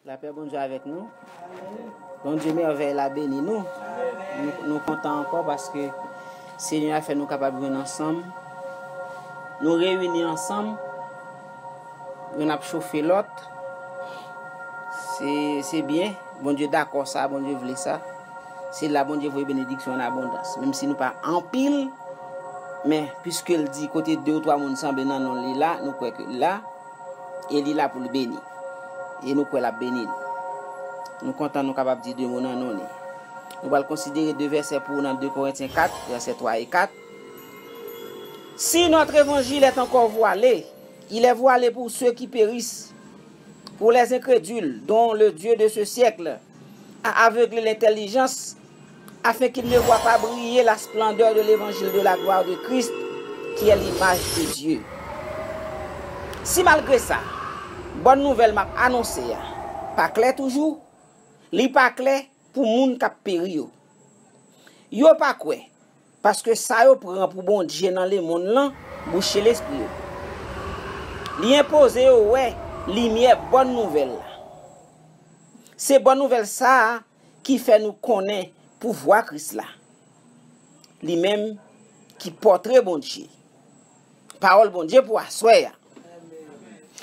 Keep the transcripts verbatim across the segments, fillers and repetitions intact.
Lapè Bondye avèk nou. Bondye mèvèy la beni nou. Nou, nou kontan ankò paske Senyè a fè nou kapab jwenn ansanm. Nou reyini ansanm. Youn ap chofe lòt. Se, se byen. Bondye dakò sa, Bondye vle sa. Se la Bondye voye benediksyon an abondans. Menm si nou pa anpil, men piske l di kote de ou twa moun sanble nan non li la, nou kwè ke l la. E li la pou l beni. E nou kwè l ap beni n. Nou kontan nou kapab di de mo nan non li. Nou pral konsidere de vèsè pou ou nan de Korentyen kat, vèsè twa e kat. Si notre évangile est encore voilé, il est voilé pour ceux qui périssent, pour les incrédules, dont le Dieu de ce siècle a aveuglé l'intelligence, afin qu'ils ne voient pas briller la splendeur de l'évangile de la gloire de Christ, qui est l'image de Dieu. Si malgre sa, bòn nouvèl m ap anonse a pa klè toujou, li pa klè pou moun k ap peri yo. Yo pa kwè, paske sa yo pran pou Bondye nan lemonn lan bouche lespri yo. Li enpoze yo wè limyè bòn nouvèl la. Se bòn nouvèl sa a ki fè nou konnen pouvwa Kris la. Li menm ki pòtre Bondye. Pawòl Bondye pou aswè a.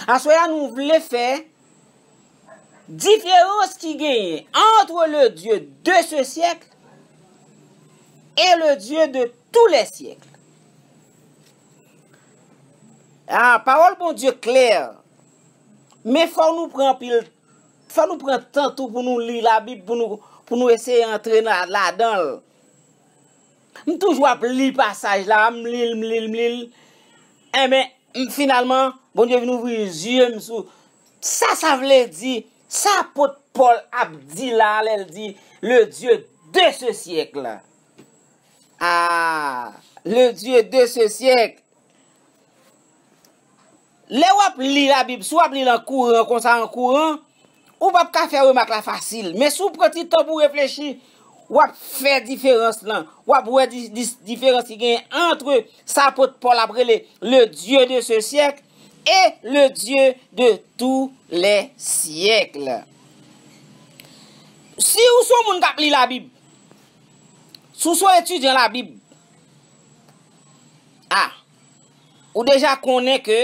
Aswè a, nou vle fè diferans ki genyen entre le Dieu de ce siècle et le Dieu de tous les siècles. Ah, pawòl Bondye klè. Men fò nou pran anpil, fò nou pran tan tou pou nou li Labib, pou nou, pou nou eseye antre nan, ladan l. M toujou ap li pasaj la, m li l, m li l, m li l. Enben, m, finalman, Bondye vin ouvri zye m sou sa sa vle di, sa apot Pòl ap di la, lè l di, le Dieu de ce siècle. Ah, le Dieu de ce siècle. Lè w ap li Labib, si w ap li l an kouran, konsa an kouran, ou p ap ka fè remak la fasil. Men si w pran ti tan pou w reflechi, w ap fè diferans lan. W ap wè di, di, diferans ki genyen ant sa apot Pòl ap rele le Dieu de ce siècle et le Dieu de tous les siècles. Si w se yon moun k ap li Labib, si w se yon etidyan Labib, a, ou deja konnen ke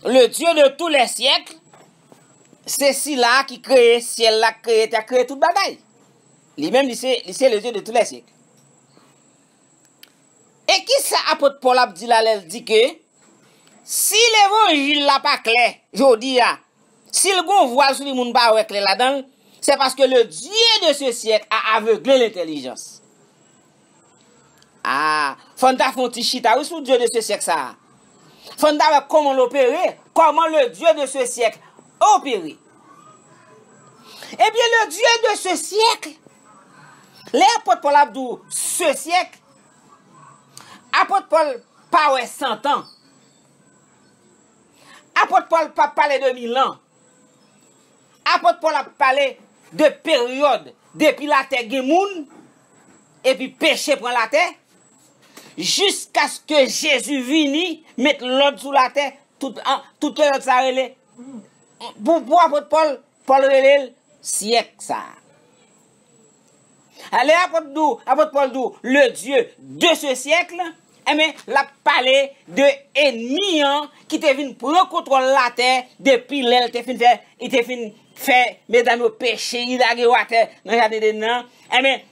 le Dieu de tous les siècles, se sila ki kreye syèl la, ki kreye tè, kreye tout bagay. Li menm, li se, li se le Dieu de tous les siècles. E kisa apot Pòl ap di la lè l di ke si levanjil la pa klè jodi a, si l gon vwal sou li, moun pa wè klè ladan l, se paske le Dieu de ce siècle a aveuglé l'intelligence. Ah, fò n ta fè yon ti chita, wi, sou Dieu de ce siècle sa a. Fò n ta wè kòman l opere, comment le Dieu de ce siècle opère. Ebyen, le Dieu de ce siècle, lè apot Pòl ap di w ce siècle, apot Pòl pa wè san tan. Apot Pòl pa pale de mil an. Apot Pòl ap pale de peryòd depi latè gen moun, epi peche pran latè, jiskaske Jezi vini, met lòd sou latè, tout, an, tout peryòd sa rele, pou, pou apot Pòl, Pòl rele l syèk sa a. Lè apot, apot Pòl di w, le Dieu de ce siècle, enben, l ap pale de ènmi an ki te vin pran kontwòl latè depi lè l te fin fè, li te fin fè medam yo peche, li lage yo atè nan jaden Edenn nan. Enben,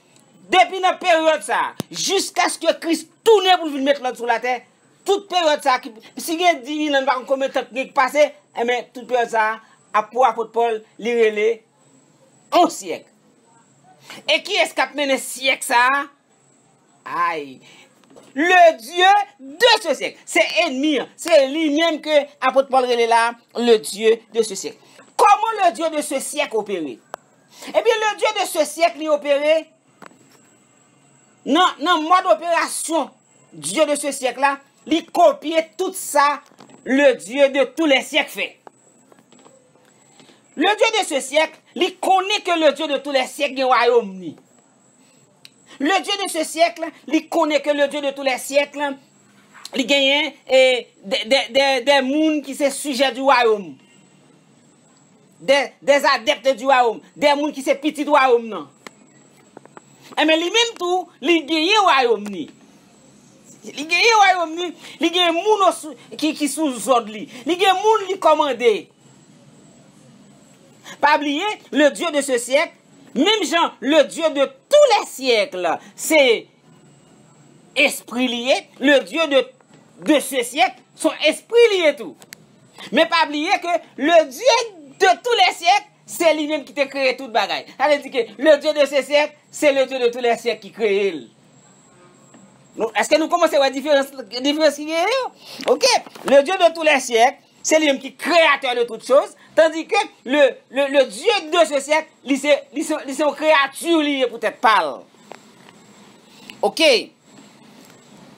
depi nan peryòd sa a, jiskaske Kris tounen pou l vin met lòd sou latè, tout peryòd sa a, ki, si gen di mil an, n pa konn konbyen tan ki gen ki pase, enben, tout peryòd sa a, ap pou apot Pòl, li rele yon syèk. E kiyès k ap mennen syèk sa a? Ay. Le Dieu de ce siècle. Se ènmi an. Se li menm ke apot Pòl rele la, le Dieu de ce siècle. Kòman le Dieu de ce siècle opere? Ebyen, le Dieu de ce siècle, li opere nan, nan mòd operasyon Dieu de ce siècle la, li kopye tout sa le Dieu de tous les siècles fè. Le Dieu de ce siècle, li konnen ke le Dieu de tous les siècles gen wayòm li. Le Dieu de ce siècle, li konnen ke le Dieu de tous les siècles, li genyen, e, de, de, de, de moun ki se sijè di wayòm. des, des adeptes du royaume, des moun ki se pitit wayòm nan. Enben, li menm tou, li genyen wayòm ni. Li genyen wayòm ni, li genyen moun osou, ki, ki sou zòd li. Li gen moun li kòmande. Pa bliye, le Dieu de ce siècle, menm jan le Dieu de tous les siècles, se espri li ye, le Dieu de, de ce siècle, se yon espri li ye tou. Men pa bliye ke le Dieu de tous les siècles, se li menm ki te kreye tout bagay. Sa vle di ke le Dieu de ce siècle, se le Dieu de tous les siècles ki kreye l. Nou, èske nou kòmanse wè diferans, diferans ki genyen yo? Ok, le Dieu de tous les siècles, se li menm ki créateur de toutes choses, tandis que le, le, le Dieu de ce siècle, li se, li se, li se yon kreyati li ye pou tèt pa l. Ok.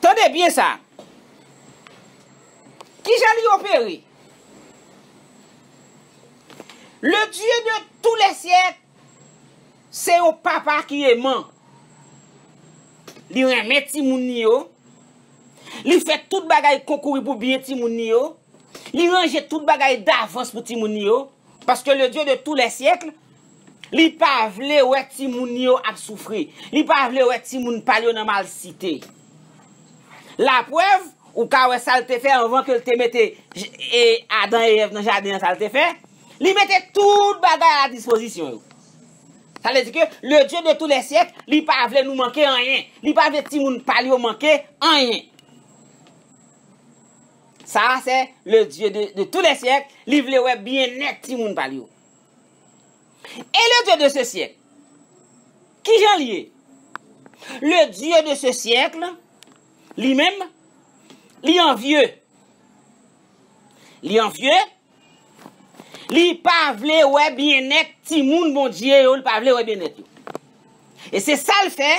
Tande byen sa. Kijan li opere? Le Dieu de tous les siècles, se yon papa ki eman. Li renmen timoun li yo. Li fè tout bagay konkouri pou byen timoun li yo. Li ranje tout bagay davans pou timoun li yo. Paske le Dieu de tous les siècles, li pa vle wè timoun li yo ap soufri. Li pa vle wè timoun pa l yo nan malsite. Laprèv, ou ka wè sa l te fè anvan ke l te mete J-, e, Adan e Èv nan jaden an, sa l te fè. Li mete tout bagay a dispozisyon yo. Sa vle di ke le Dieu de tous les siècles, li pa vle nou manke anyen. Li pa vle timoun pa l yo manke anyen. Sa a, se le Dieu de, de tous les siècles, li vle wè byennèt timoun pa l yo. E le Dieu de ce siècle, kijan li ye? Le Dieu de ce siècle, li menm, li anvye. Li anvye, li pa vle wè byennèt timoun Bondye yo, li pa vle wè byennèt yo. E se sa l fè,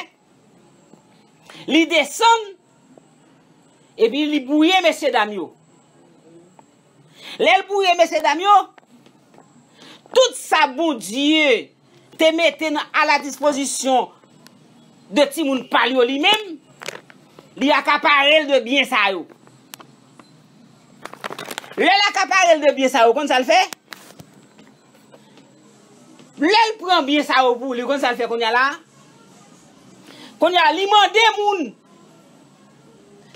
li desann, epi li bwouye mesye dam yo. Lè l bwouye mesye dam yo, tout sa Bondye te mete nan, a la dispozisyon de timoun pa l yo li menm, li akapare l de byen sa yo. Lè l akapare l de byen sa yo, konn sa l fè? Lè l pran byen sa yo pou li, konn sa l fè kounye a la? Kounye a, li mande moun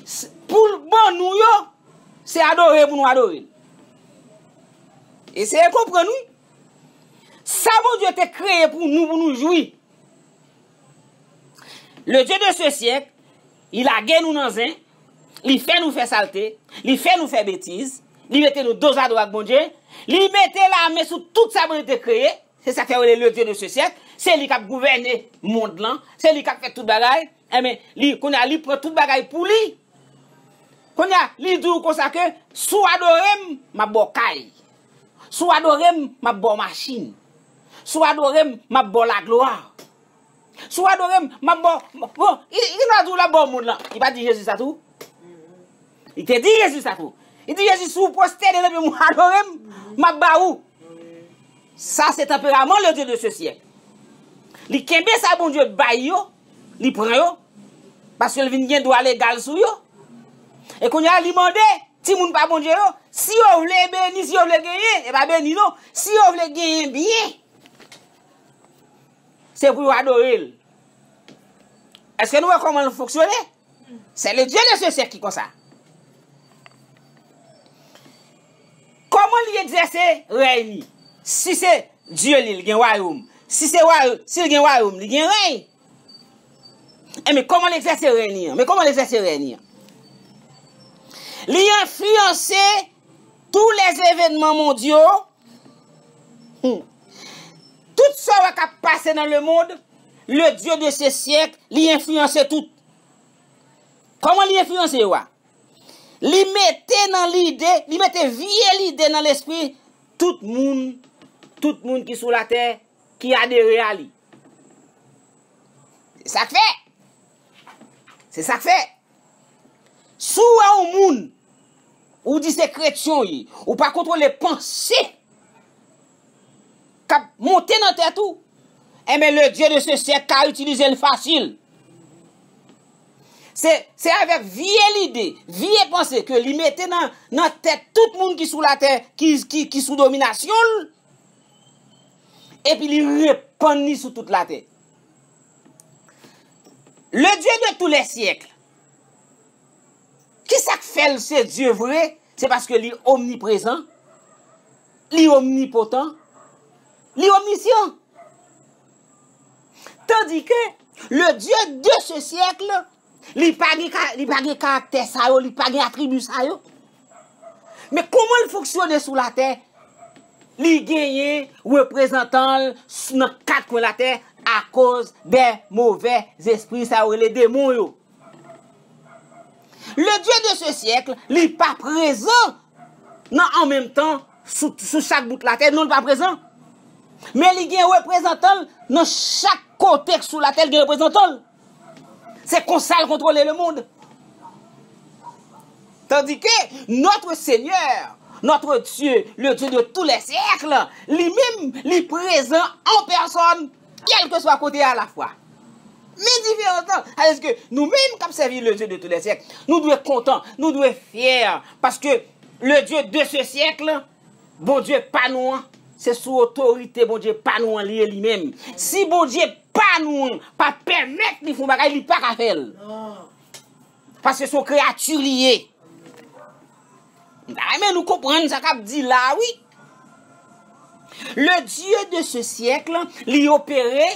s-, pou l ban nou yo, se adore pou nou adore l. Eseye konprann, wi. Sa Bondye te kreye pou nou, pou nou jwi. Le Dieu de ce siècle, li lage nou nan zen, li fè nou fè salte, li fè nou fè betiz, li mete nou dozado ak Bondye, li mete lamen sou tout sa Bondye te kreye, se sa k fè yo rele le Dieu de ce siècle, se li k ap gouvène mond lan, se li k ap fè tout bagay, enben, li, kounye a, li pran tout bagay pou li. Kounye a, li di w konsa ke, si w adore m, m ap ba w kay. Si w adore m, m ap ba w machin. Si w adore m, m ap ba w laglwa. Si w adore m, m ap ba w, bon, li, li gen dwa di w l ap ba w mond lan. Li pa di Jezi sa tou? Li te di Jezi sa tou. Li di Jezi, si w pwostène nan pye m, w adore m, m ap ba ou. Sa se tanperaman le Dieu de ce siècle. Li kenbe sa Bondye bay yo, li pran yo, paske l vin gen dwa legal sou yo. E kounye a, li mande timoun pa Bondye yo, si yo vle beni, si yo vle genyen, e pa beni non, si yo vle genyen byen, se pou yo adore l. Èske nou wè kòman l fonksyone? Se le Dieu de ce siècle ki konsa. Kòman li egzèse rèy li? Si se Dye li, li gen wayòm. Si se wayò-, si l gen wayòm, li gen rèy. Enben, kòman l egzèse rèy li an? Men kòman l egzèse rèy li an? Li enfliyanse tous les événements mondiaux. Hmm. Tout sa w wè k ap pase nan lemonn, le Dieu de ce siècle, li enfliyanse tout. Kòman li enfliyanse yo a? Li mete nan lide, li mete vye lide nan lespri tout moun, tout moun ki sou latè, ki adere a li. Se sa k fè. Se sa k fè. Si w wè yon moun, ou di se kretyen w ye, ou pa kontwole panse k ap monte nan tèt ou, enben, le Dieu de ce siècle ka itilize l fasil. Se, se avèk vye lide, vye panse ke li mete nan, nan tèt tout moun ki sou latè, ki, ki, ki sou dominasyon l, epi li repann li sou tout latè. Le Dieu de tous les siècles. Ki sa k fè l se Dye vre? Se paske li omniprezan, li omnipotan, li omnisyan. Tandis que le Dieu de ce siècle, li pa gen ka-, li pa gen karaktè sa yo, li pa gen atribi sa yo. Men kòman l fonksyone sou latè? Li genyen reprezantan l s-, nan kat kwen latè akoz de movè zespri sa yo rele demon yo. Le Dieu de ce siècle, li pa prezan nan an menm tan sou, sou chak bout latè, non, li pa prezan. Men li gen reprezantan l nan chak kote k sou latè, li gen reprezantan l. Se konsa l kontwole lemonn. Tandis que notre Seigneur, notre Dieu, le Dieu de tous les siècles, li menm, li prezan an pèsòn, kèlkeswa kote a lafwa. Men diferans lan, alòske nou menm k ap sèvi le Dieu de tous les siècles, nou dwe kontan, nou dwe fyè, paske le Dieu de ce siècle, Bondye pa nou an, se sou otorite Bondye pa nou an li ye li menm. Si Bondye pa nou an pa pèmèt li fè yon bagay, li pa ka fè l. Paske se yon kreyati li ye. M ta renmen nou konprann sa k ap di la, wi. Le Dieu de ce siècle, li opere,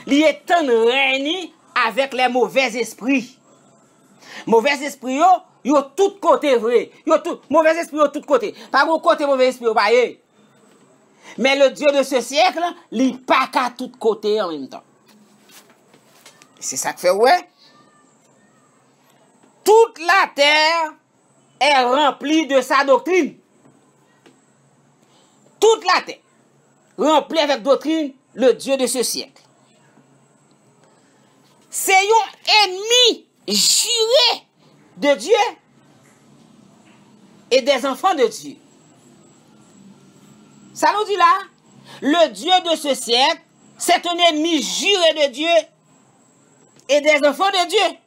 li etann rèy ni avèk les mauvais esprits. Movè zespri yo, yo tout kote vre. Yo tout, movè zespri yo tout kote. Pa gon kote movè zespri yo pa ye. Men le Dieu de ce siècle, li pa ka tout kote an menm tan. Se sa k fè w wè, toute la terre est remplie de sa doctrine. Tout latè ranpli avèk doktrin le Dieu de ce siècle. Se yon enmi jire de Dieu et des enfants de Dieu. Sa nou di la, le Dieu de ce siècle, c'est un ennemi juré de Dieu et des enfants de Dieu.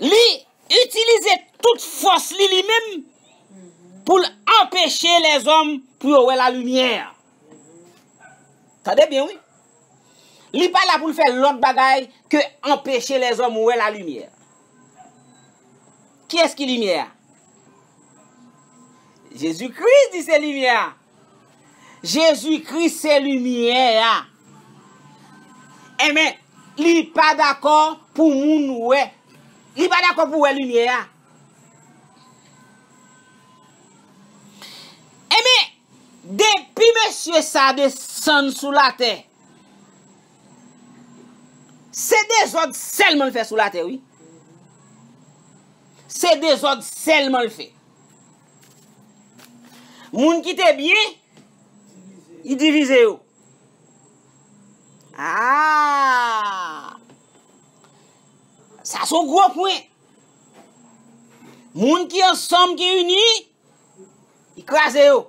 Li itilize tout fòs li, li menm, pou l anpeche lèzòm pou yo wè lalimyè. Tande byen, wi. Li pa la pou l fè lòt bagay ke anpeche lèzòm wè lalimyè. Kiyès ki limyè a? Jezikri di se limyè a. Jezikri se limyè a. Enben, li pa dakò pou moun wè. Li pa dakò pou wè limyè a. Enben, depi mesye sa desann sou latè, se dezòd sèlman l fè sou latè, wi. Se dezòd sèlman l fè. Moun ki te byen, li divize yo. Ah! Sa se yon gwo pwen. Moun ki ansanm, ki ini, li kraze yo.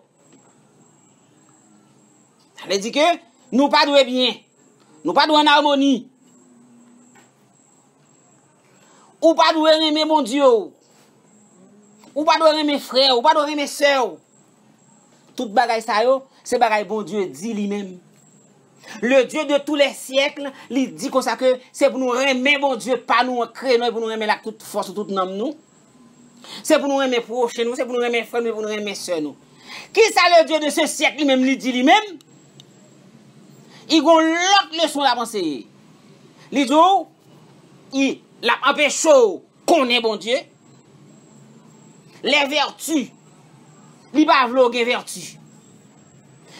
Sa vle di ke nou pa dwe byen. Nou pa dwe an amoni. Ou pa dwe renmen Bondye w. Ou pa dwe renmen frè w. Ou pa dwe renmen sè w. Tout bagay sa yo, se bagay Bondye di li menm. Le Dieu de tous les siècles, li di konsa ke se pou nou renmen Bondye pa nou an kreye nou, e pou nou renmen l ak tout fòs nou, tout nanm nou. Se pou nou renmen pwochen nou, se pou nou renmen frè nou, se pou nou renmen sè nou. Kisa le Dieu de ce siècle li menm li di li menm? Li gon lòt leson l ap anseye. Li di w, li, l ap anpeche w konnen Bondye. Les vertus. Li pa vle w gen vèti.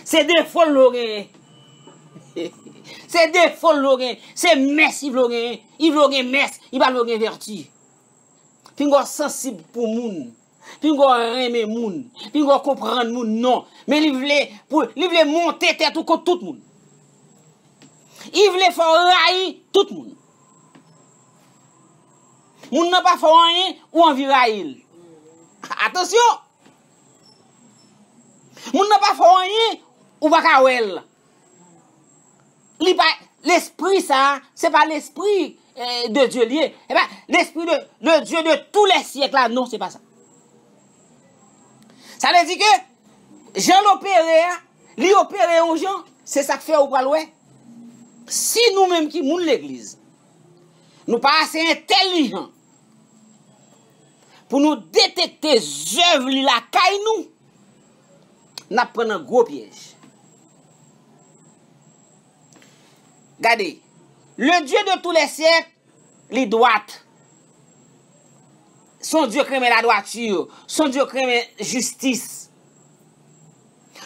Se defo l vle w genyen. Se defo l vle w genyen. Se mès li vle w genyen. Li vle w gen mès, li pa vle w gen vèti. Pinga w sansib pou moun. Pinga w renmen moun. Pinga w konprann moun, non. Men li vle, pou, li vle monte tèt ou kont tout moun. Li vle fè w rayi tout moun. Moun nan pa fè w anyen, ou anvi rayi l. Atansyon! Moun nan pa fè w anyen, ou pa ka wè l. Li pa, lespri sa, se pa lespri, eh, de Dye li ye. E pa lespri de, de Dye de tous les siècles la, non, se pa sa. Sa vle di ke jan l opere a, li opere yon jan, se sa k fè ou pral wè. Si nou menm ki moun legliz, nou pa ase entèlijan pou nou detekte zèv li lakay nou, n ap pran nan gwo pyèj. Gade, le Dieu de tous les siècles, li dwat. Son Dye k renmen ladwati, son Dye k renmen jistis.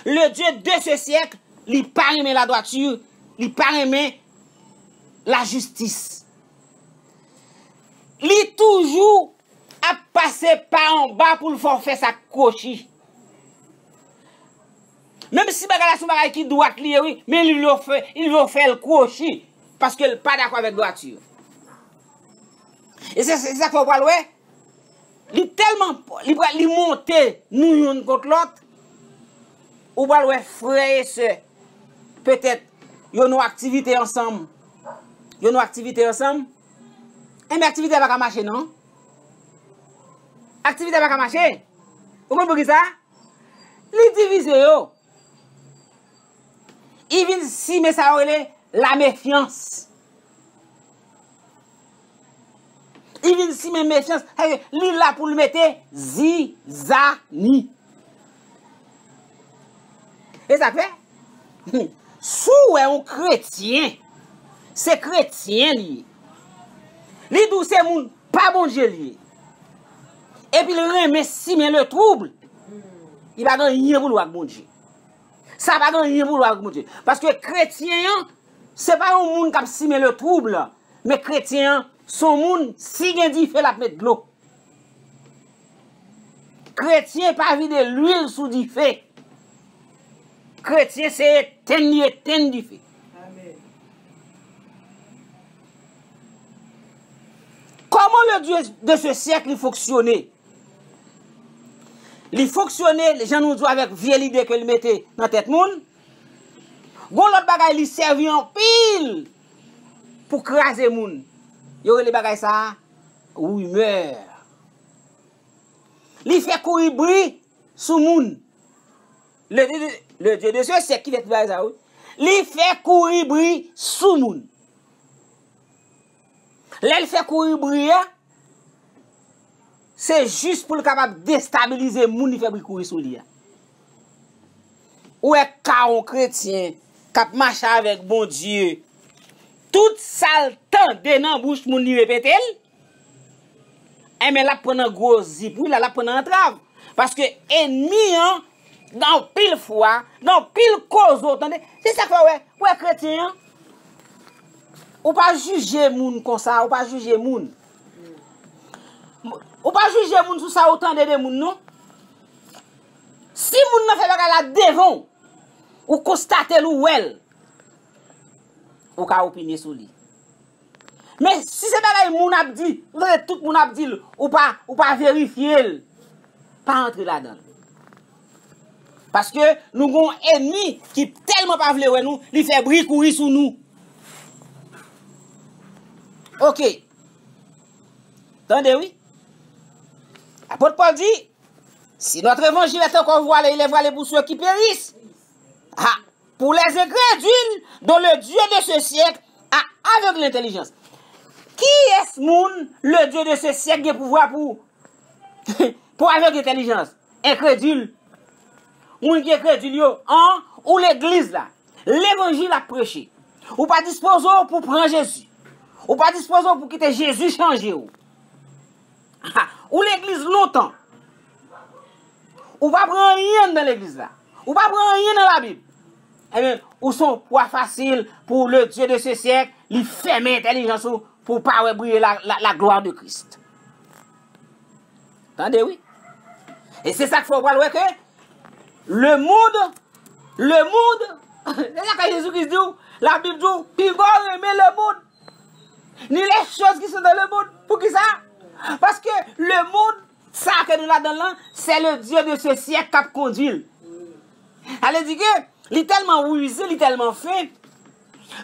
Le Dieu de ce siècle, li pa renmen ladwati, li pa renmen lajistis. Li toujou ap pase pa anba pou l fè w fè sa k kwochi. Menm si bagay la se yon bagay ki dwat li ye, wi, men li vle w fè, li vle w fè l kwochi, paske l pa dakò avèk dwati. E se, se sa k fè w pral wè, li tèlman, li pral, li monte nou youn kont lòt, ou pral wè frè e sè, petèt, yo nan aktivite ansanm, yo nan aktivite ansanm, enben aktivite a pa ka mache non. Aktivite a pa ka mache. Ou konn poukisa? Li divize yo. Li vin simen sa yo rele lamefyans. Li vin simen mefyans. Sa vle di, li la pou l mete zizani. E sa k fè, si w wè yon kretyen, se kretyen li ye. Li di w se moun pa Bondye li ye. Epi l renmen simen le trouble. Li pa gen anyen pou l wè ak Bondye. Sa pa gen anyen pou l wè ak Bondye. Paske kretyen an, se pa yon moun k ap simen le trouble. Men kretyen an, se yon moun, si gen dife, l ap met dlo. Kretyen pa vide lwil sou dife. Kretyen se etenn li etenn dife. Comment le Dieu de ce siècle li fonksyone? Li fonksyone, jan nou di w, avèk vye lide ke l mete nan tèt moun. Gon lòt bagay li sèvi anpil pou kraze moun. Yo rele bagay sa a rimè. Li fè kouri bri sou moun. Le, le, le Dieu de ce siècle ki fè tout bagay sa, wi. Li fè kouri bri sou moun. Lè l fè kouri bri a, se jis pou l kapab destabilize moun li fè bri kouri sou li a. Ou wè ka yon kretyen k ap mache avèk Bondye, tout sa l tande nan bouch moun li repete l, enben l ap pran nan gwo zip, wi, la l ap pran nan antrav. Paske ènmi an, gen anpil fwa, gen anpil koze w tande. Se sa k fè w wè, w wè kretyen an, ou pa jije moun konsa, ou pa jije moun. Ou pa jije moun sou sa ou tande de moun, non. Si moun nan fè bagay la devan w, ou konstate l, ou wè l, ou ka opine sou li. Men si se bagay moun ap di, ou tande tout moun ap di l, ou pa, ou pa verifye l, pa antre ladan l. Paske nou gen yon ènmi ki tèlman pa vle wè nou, li fè bri kouri sou nou. Oke. Tande wi. Apot Pòl di, si notre évangile est encore voilé, il est voilé pour ceux qui périssent. Ah, pour les incrédules dont le Dieu de ce siècle a aveuglé l'intelligence. Kiyès moun le Dieu de ce siècle gen pouvwa pou, pou avèg entèlijans? Enkredil. Moun ki enkredil yo, an, ou legliz la. Levanjil ap preche. Ou pa dispoze w pou pran Jezi. Ou pa dispoze w pou kite Jezi chanje w. Ha, ou legliz lontan. Ou pa pran anyen anndan legliz la. Ou pa pran anyen nan Labib. Ebyen, ou se yon pwa fasil pou le Dieu de ce siècle, li fèmen entèlijans ou pou w pa wè briye la, la, la gloire de Christ. Tande wi. E se sa k fè w pral wè ke le monde, le monde, se sa ke Jezi Kris di w, Labib di w, pi gò renmen le monde, ni les choses qui sont dans le monde. Poukisa? Paske le monde, sa ke nou ladan l lan, se le Dieu de ce siècle k ap kondui l. Sa vle di ke li tèlman rize, li tèlman fen.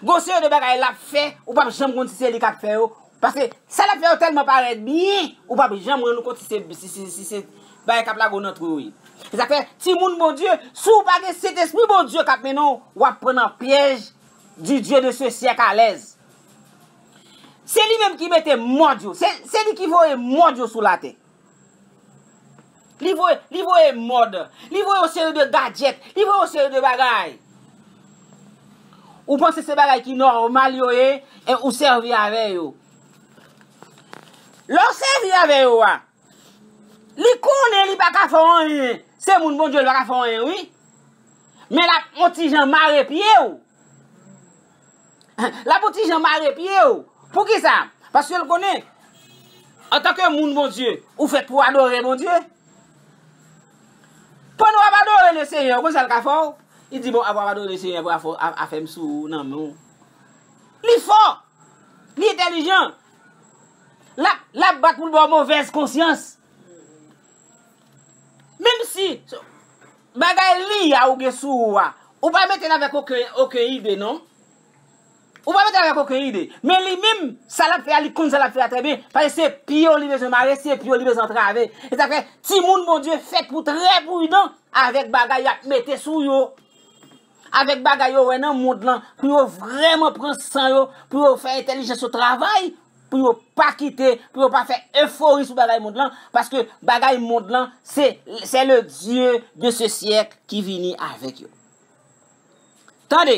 Gon seri de bagay l ap fè, ou p ap janm konn si se li k ap fè yo. Paske sa l ap fè yo tèlman parèt byen, ou p ap janm rann ou kont si se, si, si, si se bagay k ap lage w nan twou yo ye. Se sa k fè, timoun Bondye, si w pa gen Sentespri Bondye k ap mennen w, w ap pran nan pyèj du Dieu de ce siècle alèz. Se li menm ki mete mòd yo. Se, se li ki voye mòd yo sou latè. Li voye, li voye mòd. Li voye yon seri de gadjèt. Li voye yon seri de bagay. Ou panse se bagay ki nòmal yo ye, e ou sèvi avè yo. Lè w sèvi avè yo a, li konnen li pa ka fè w anyen. Se moun Bondye, li pa ka fè w anyen, wi. Men l ap yon ti jan mare pye w. L ap yon ti jan mare pye w. Poukisa? Paske l konnen, antanke moun Bondye, ou fèt pou adore Bondye. Pandan w ap adore Lesenyè, ou konn sa l ka fè w? Li di, bon, apre w ap adore Lesenyè, apre w a fè, a, a fè m sou nan men w. Li fò! Li entèlijan! L ap, l ap bat pou l ba w movèz konsyans. Menm si bagay li a ou gen sou ou a, ou pa mete l avèk okenn, okenn ide, non. Ou pa mete l avèk okenn ide. Men li menm, sa l ap fè a, li konn sa l ap fè a trè byen. Paske se pye w li bezwen mare, se pye w li bezwen antrave. E sa fè, timoun Bondye fèt pou trè pridan avèk bagay y ap mete sou yo. Avèk bagay yo wè nan mond lan, pou yo vrèman pran san yo, pou yo fè entèlijans yo travay, pou yo pa kite, pou yo pa fè efori sou bagay mond lan, paske bagay mond lan, se, c'est le Dieu de ce siècle ki vini avèk yo. Tande,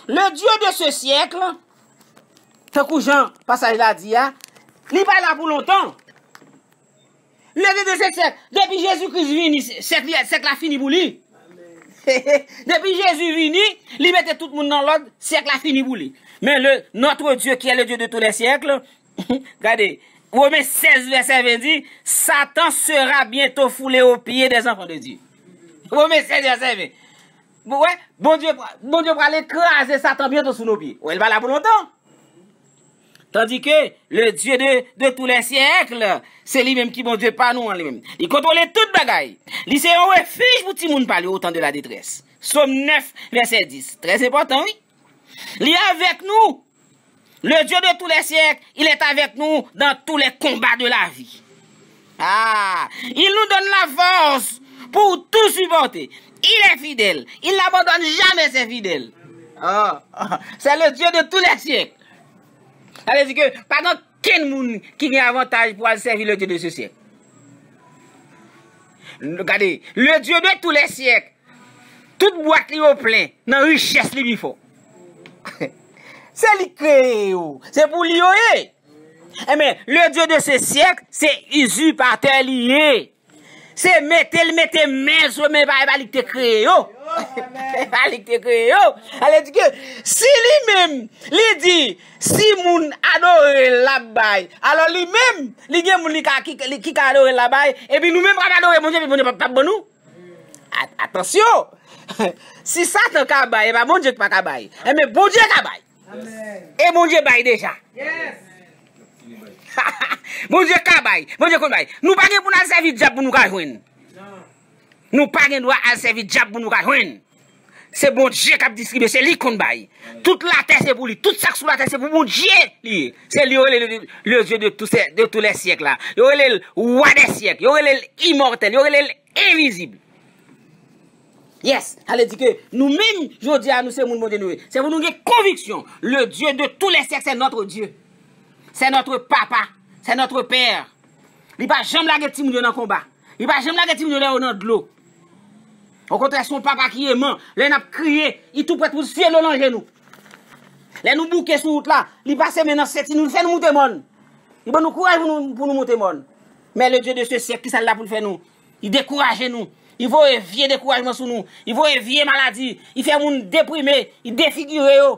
le Dieu de ce siècle, tankou jan pasaj la di a, li pa la pou lontan. Le Dieu de ce siècle, depi Jezi Kris vini, sèk li, sèk la fini pou li. Depi Jezi vini, li mete tout moun nan lòd, sèk la fini pou li. Men le, notre Dieu qui est le Dieu de tous les siècles, gade, Romen sèz vèsè ven di, Satan sera bientôt foulé aux pieds des enfants de Dieu. Romen sèz vèsè ven. Bon, wè, Bondye, Bondye prale kraze Satan byento sou nou pye. Wè, li pa la pou lontan. Tandis que le Dieu de, de tous les siècles, se li menm ki Bondye pa nou an li menm. Li kontwole tout bagay. Li se yon refij pou timoun pa li au temps de la détresse. Sòm nèf, vèsè dis. Trè enpòtan, wi. Li avèk nou. Le Dieu de tous les siècles, il est avec nous dans tous les combats de la vie. Ah, il nous donne la force pour tout supporter. Il est fidèle. Il n'abandonne jamais ses fidèles. Ah, c'est le Dieu de tous les siècles. Sa vle di ke pa gen kenn moun ki gen avantaj pou al sèvi le Dieu de ce siècle. Gade, le Dieu de tous les siècles, tout bwat li yo plen, nan richès li pi fò. Se li k kreye yo, se pou li yo ye. Enben, le Dieu de ce siècle, se izipatè li ye. Se mete l mete men sou men, pa, pa li k te kreye yo. Pa li k te kreye yo. Sa vle di ke si li menm, li di, si moun adore l, l ap bay. Alò li menm, li gen moun li ka, ki, li, ki ka adore l, l ap bay. Epi nou menm k ap adore Bondye, epi Bondye p ap, p ap ban nou. A-, atansyon! Si Satan ka bay, e pa Bondye k pa ka bay. Enben, Bondye ka bay. E Bondye bay deja. Bondye ka bay. Bondye konn bay. Nou pa gen pou n al sèvi dyab pou nou ka jwenn. Nou pa gen dwa al sèvi dyab pou nou ka jwenn. Se Bondye k ap distribye, se li k konn bay. Tout latè se pou li, tout sa k sou latè se pou Bondye li ye. Se li yo rele le, le Dieu de tous ces, de tous les siècles la. Yo rele l Wa dè syèk, yo rele l imòtèl, yo rele l envizib. Yes, sa vle di ke nou menm, jodi a, nou se moun Bondye nou ye. Se pou nou gen konviksyon, le Dieu de tous les siècles, c'est notre Dieu. C'est notre papa, c'est notre père. Li pa janm lage timoun yo nan konba. Li pa janm lage timoun yo lè yo nan dlo. Okontrè, se yon papa ki eman. Lè n ap kriye, li tou prèt pou l sye dlo nan je nou. Lè nou bouke sou wout la, li pase men nan senti nou, li fè nou moute mòn. Li ban nou kouraj pou nou, pou nou moute mòn. Men le Dieu de ce siècle, kisa l la pou l fè nou? Li dekouraje nou. Li voye vye dekourajman sou nou. Li voye vye maladi. Li fè moun deprime. Li defigire yo.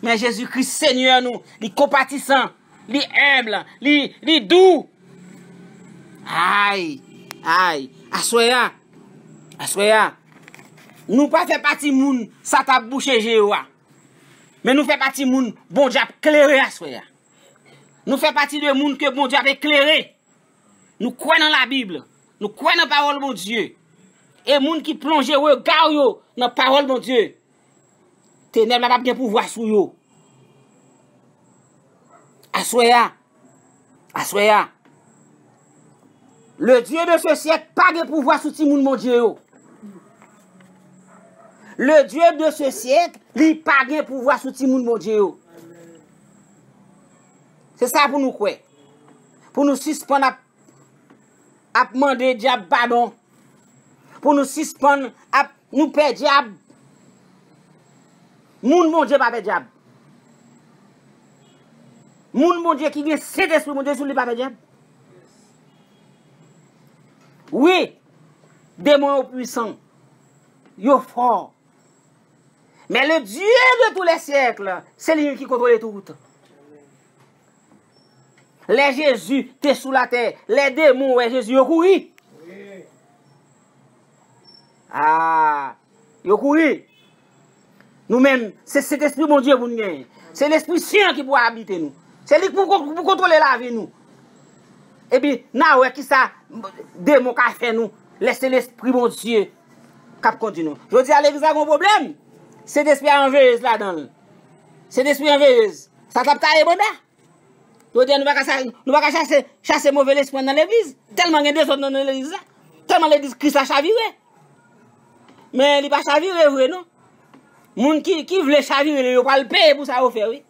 Men Jezi Kris, Senyè nou, li konpatisan, li enb, li, li dou. Ay, ay, aswè a, aswè a, nou pa fè pati moun Satan ap bouche je yo a. Men nou fè pati moun Bondye ap klere aswè a. Nou fè pati de moun ke Bondye ap eklere. Nou kwè nan Labib. Nou kwè nan pawòl Bondye. E moun ki plonje rega yo nan pawòl Bondye, tenèb la p ap gen pouvwa sou yo. Aswè a, aswè a, Le Dieu de ce siècle pa gen pouvwa sou timoun Bondye yo. Le Dieu de ce siècle, li pa gen pouvwa sou timoun Bondye yo. Se sa pou nou kwè. Pou nou sispann ap, ap mande dyab padon. Pou nou sispann ap, nou pè dyab. Moun Bondye pa pè dyab. Moun Bondye ki gen Sentespri Bondye sou li pa pè dyab. Wi, demon yo pwisan, yo fò. Men le Dieu de tous les siècles, se li menm ki kontwole tout. Lè Jezi te sou latè, lè demon wè Jezi, yo kouri. Ah, yo kouri. Nou menm, se Sentespri Bondye pou n genyen. Se Lespri Sen an ki pou abite nou. Se li ki pou, pou kontwole lavi nou. Epi, n a wè kisa demon ka fè nou lè se Lespri Bondye k ap kondi nou. Jodi a, legliz la gen yon pwoblèm. Sentespri a anveyez ladan l. Sentespri anveyez. Sa t ap taye banda. Jodi a, nou pa ka sa, nou pa ka chase, chase move lespri nan legliz. Tèlman gen dezòd nan, nan legliz la. Tèlman legliz Kris la chavire. Men li pa chavire vre, non. Moun ki, ki vle chavire li, yo pral peye pou sa yo fè, wi.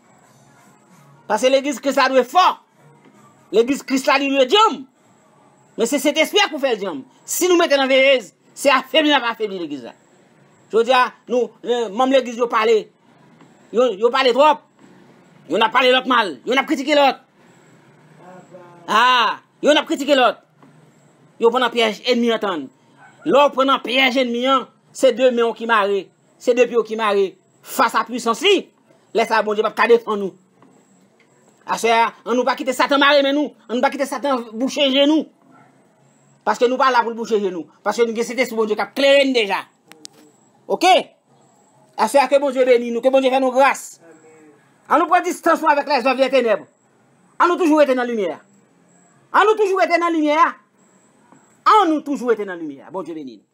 Paske legliz Kris la dwe fò. Legliz Kris la, li dwe djanm. Men se Sentespri a k pou fè l djanm. Si nou mete nan veyez, se afebli n ap afebli legliz la. Jodi a, nou, eh, manm legliz yo pale. Yo, yo pale twòp. Youn ap pale lòt mal. Youn ap kritike lòt. Ah, youn ap kritike lòt. Yo pran nan pyèj ènmi an tann. Lè w pran nan pyèj ènmi an, se de men w ki mare. Se de pye w ki mare. Fas a pwisans li. Lè sa a, Bondye p ap ka defann ou. Aswè a, ann nou pa kite Satan mare men nou. Ann nou pa kite Satan bouche je nou. Paske nou pa la pou l bouche je nou. Paske nou gen Sentespri Bondye k ap klere n deja. Oke? Aswè a, ke Bondye beni nou, ke Bondye fè nou gras. Ann nou pran distans nou avèk lèzòv dè tenèb. Ann nou toujou rete nan limyè a. Ann nou toujou rete nan limyè a. Ann nou toujou rete nan limyè a. Bondye beni nou.